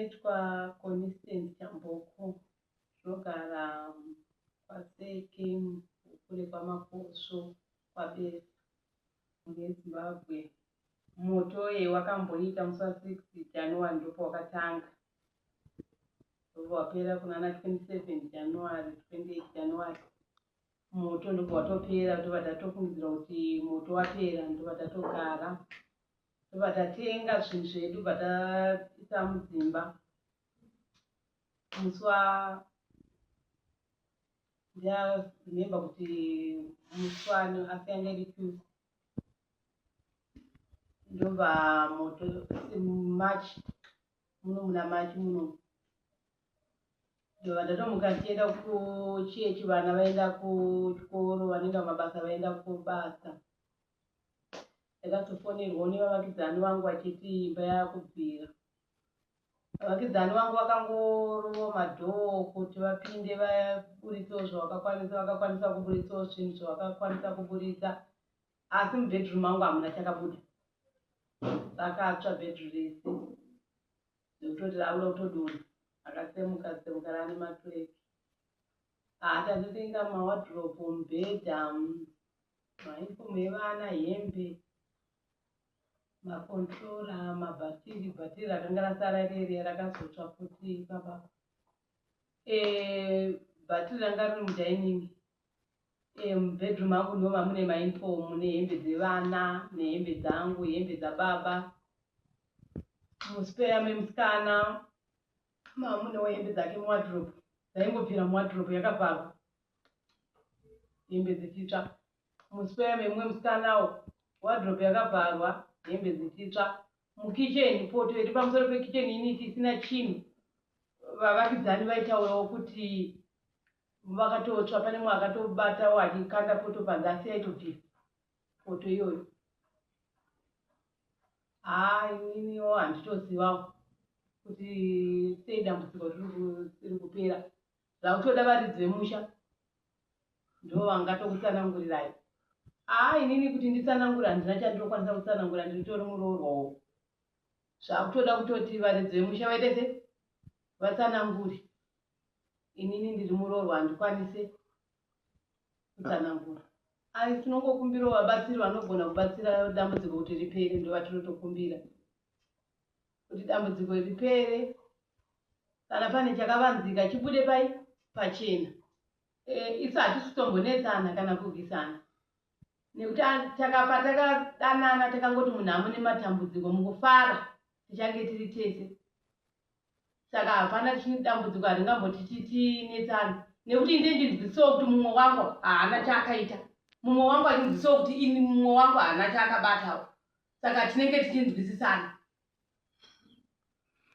Ndinoitwa Conistance Chamboko, ndinogara kwaSeke kure kwaMakosvo kwaBesa muZimbabwe. Moto wakamboita musi wa 6 January ndopawakatanga ndobva wapera kunana 27 January 28 January moto ndobva watopera ndobva tatofungidzira kuti moto wapera ndobva tatogara ndobva tatenga zvinhu zvedu bva taisa mudzimba musi wa ndiremember kuti musi wani asi yanga iri Tuesday ndobva moto March muno muna March muno ndobva ndatomuka ndichienda kuchechi vana vaenda kuchikoro vanenge mabasa vaenda kubasa Ndakazofonerwawo nevavakidzani vangu vachiti imba yakubvira. Vavakidzani vangu vakangorova madhoo kuti vapinde vaburitsewo zvavakakwanisa, vakakwanisa kuburitsawo zvinhu zvavakakwanisa kuburitsa asi mubedroom mangu hamuna chakabuda. Rakatsva bedroom rese zvekutoti rakuda kutodonha akatsemuka tsemuka raane macrack. Haa tatotenga mawadrobe mubhedha Mauniform evana, hembe, macontroller, mabhatiri, bhatiri rakanga rasara riye rakazotsva futi baba. Eh, bhatiri ranga riri mudining. Eh, mubedroom mangu ndimo mamune mauniform nehembe dzevana nehembe dzangu, hembe dzababa. Muspare memusikana mamunewo hembe dzake muwardrobe dzaingobvira muwardrobe yakavharwa. hembe dzichitsva musquare memumwe musikanawo wardrobe yakavharwa hembe dzichitsva mukitchen poto iri pamusoro pekitchen unit isina chinhu vavakidzani vaitaurawo kuti vakatotsva pane mumwe akatobatawo achikanda poto panze asi yaitobvira poto iyoyo haa ininiwo handitozivawo kuti sei dambudziko riri kupera Zvakutoda varidzi vemusha ndivo vangatokutsanangurirai. Haa inini kuti nditsanangure handina chandinokwanisa kutsanangura ndiritori muroorwawo. Zvakutoda kutoti varidzi vemusha vaite se vatsanangure. Inini ndiri muroorwa handikwanise kutsanangura. Asi tinongokumbirawo vabatsiri vanogona kubatsira dambudziko kuti ripere ndovatinotokumbira kuti dambudziko ripere kana pane chakavanzika chibude pai pachena e, isu hatisi kutombonetsana kana kurwisana nekuti takapa takadanana takangoti munhamo nematambudziko mukufara tichange tiri tese saka hapana dambudziko haringamboti tinetsana nekuti inde ndinzwisiwo kuti mumwe wangu haana chaakaita mumwe wangu achinzwisiwo kuti ini mumwe wangu haana chaakabatawo saka tinenge tichinzwisisana.